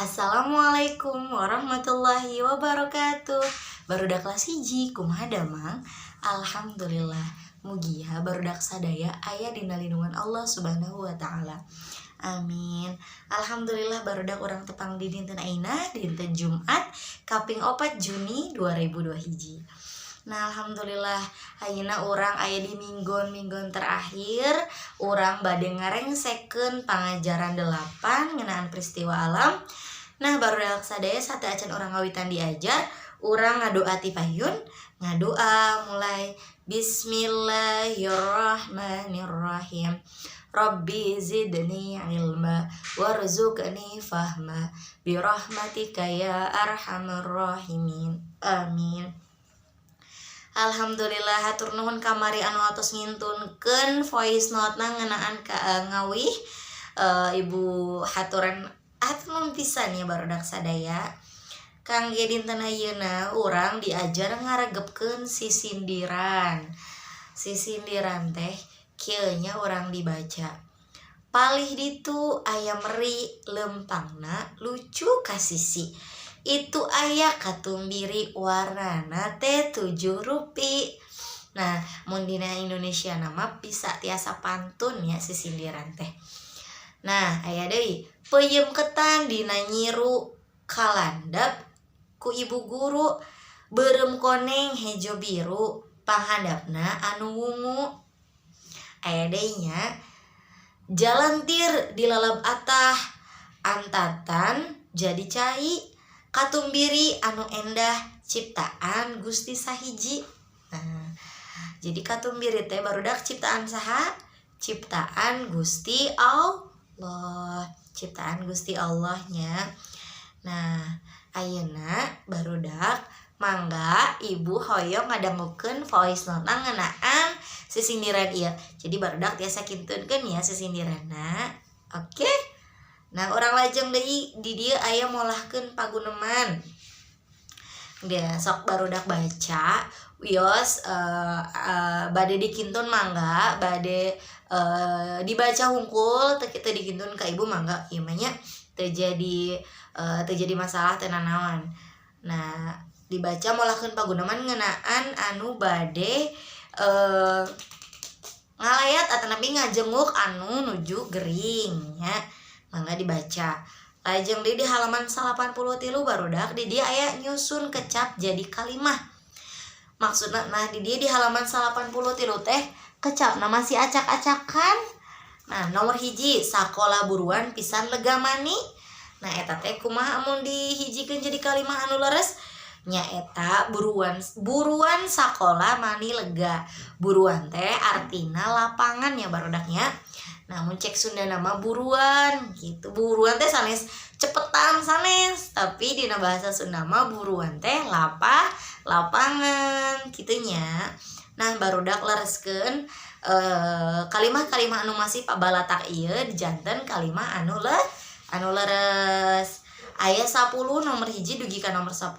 Assalamualaikum warahmatullahi wabarakatuh. Barudak kelas 1, kumaha damang? Alhamdulillah. Mugia barudak sadaya aya dina lindungan Allah Subhanahu wa Ta'ala. Amin. Alhamdulillah, barudak, urang tepang di dinten ayeuna, dinten Jumat kaping 4 Juni 2002 hiji. Nah, alhamdulillah ayeuna urang aya di minggon-minggon terakhir. Urang bade ngarengsekeun pangajaran 8 ngeunaan peristiwa alam. Nah, barudak sadaya, sateuacan urang ngawitan diajar, urang ngadoa ti payun. Ngadoa mulai. Bismillahirrahmanirrahim. Rabbi zidni ilma warzuqni fahma birahmatika ya arhamar rahimin. Amin. Alhamdulillah, hatur nuhun kamari anu atos ngintunkeun voice note na ngeunaan ka ngawih. Ibu haturan, hatur nuhun pisan ya, barudak sadaya. Kangge dinten ayeuna, urang diajar ngaregepkeun sisindiran. Sisindiran teh kieu nya, urang dibaca. Palih ditu aya meri, leumpangna lucu kasisi. Itu aya katumbiri, warnana teh tujuh rupi. Nah, mun dina Indonesia nama bisa tiasa pantun ya sisindiran teh. Nah, aya deui, peuyeum ketan dina nyiru, kalandap ku ibu guru. Beureum koneng hejo biru, panghandapna anu wungu. Aya deui nya, jalantir dilalap atah, antatan jadi cai. Katumbiri anu endah, ciptaan Gusti sahiji. Nah, jadi katumbiri teh, barudak, ciptaan saha? Ciptaan Gusti Allah, ciptaan Gusti Allahnya. Nah, ayeuna, barudak, mangga ibu hoyong ngadangukeun voice note ngeunaan sisindiran ieu. Jadi barudak tiasa kintunkeun ya sisindiranna. Oke. Nah, urang lajeng deui. Di dieu aya molahkeun paguneman. Dia sok, barudak, baca wios. Bade dikintun mangga, bade dibaca hungkul teu kitu dikintun ka ibu mangga, ieu mah nya teu jadi masalah, teu nanaon. Nah, dibaca molahkeun paguneman ngeunaan anu bade ngalayat atanapi ngajenguk anu nuju gering nya. Mangga dibaca. Lajeng deui di halaman 83, barudak, di dieu aya nyusun kecap jadi kalimah. Maksudna, nah, di dieu di halaman 83 teh kecapna masih acak-acakan. Nah, nomor 1, sakola buruan pisan lega mani. Nah, eta teh kumaha amun dihijikeun jadi kalimah anu leres? Nyaeta buruan, buruan sakola mani lega. Buruan teh artina lapangan ya, barudaknya. Namun cek Sunda nama buruan gitu, buruan teh sanes cepetan, sanes, tapi dina bahasa Sunda mah buruan teh lapangan gitunya. Nah, barudak, lereskeun kalimah-kalimah anu masih pabalatak ieu dijanten kalimah anu leres. Aya 10, nomor 1 dugi ka nomor 10.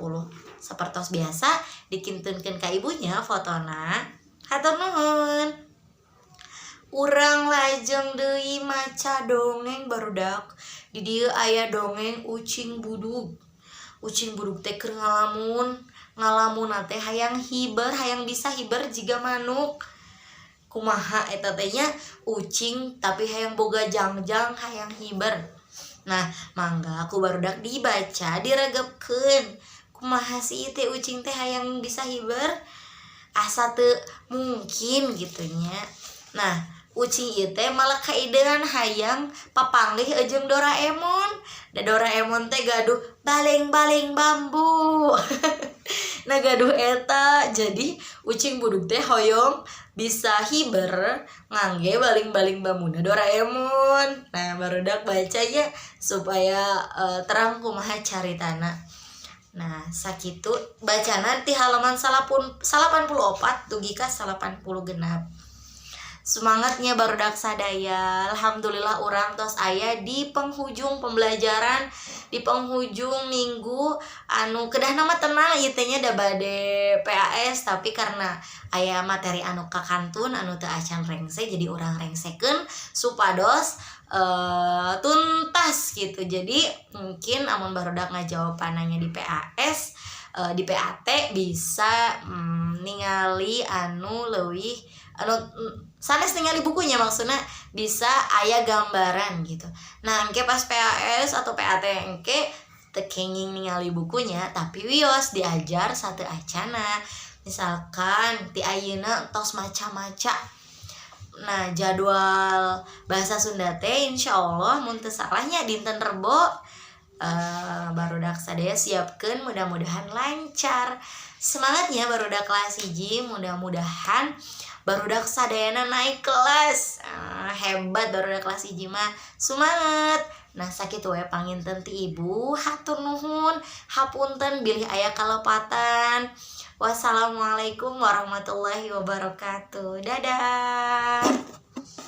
Sapertos biasa, dikintunkeun ka ibunya fotona. Hatur nuhun. Urang lajeng deui maca dongeng, barudak. Di dieu aya dongeng ucing budug. Ucing budug teh keur ngalamun. Ngalamun teh hayang hiber, hayang bisa hiber jiga manuk. Kumaha eta teh nya, ucing tapi hayang boga jangjang, hayang hiber. Nah, mangga ku barudak dibaca, diregepkeun. Kumaha sih teh ucing teh hayang bisa hiber? Asa teu mungkin gitu nya. Nah, ucing ieu teh malah kaidean hayang papanggih jeung Doraemon. Da Doraemon teh gaduh baling-baling bambu. Nah, gaduh eta, jadi ucing budug teh hoyong bisa hiber ngangge baling-baling bambuna Doraemon. Nah, barudak, bacanya supaya terang kumaha caritana. Nah, sakitu bacana ti halaman 84 dugi ka 86. Semangatnya, barudak sadaya. Alhamdulillah, urang tos aya di penghujung pembelajaran, di penghujung minggu anu kedahna mah tenang ieu teh nya, da bade PAS, tapi karena aya materi anu kakantun anu teu acan rengse, jadi urang rengsekeun supados Tuntas gitu. Jadi mungkin amun barudak ngajawabannya di PAS, di PAT bisa ningali anu leuwih anu sanes ningali bukunya, maksudnya bisa aya gambaran gitu. Nah, engke pas PAS atau PAT engke teu kenging ningali bukunya, tapi wios diajar sateuacana. Misalkan ti ayeuna tos maca-maca. Nah, jadwal bahasa Sunda teh insya Allah mun teu salahnya dinten Rebo. Barudak sadaya siapkeun, mudah-mudahan lancar. Semangatnya barudak kelas 1, mudah-mudahan barudak sadayana naik kelas. Hebat barudak kelas 1 mah, semangat. Nah, sakitu we panginten ti ibu. Hatur nuhun, hapunten bilih aya kalepatan. Wassalamualaikum warahmatullahi wabarakatuh. Dadah.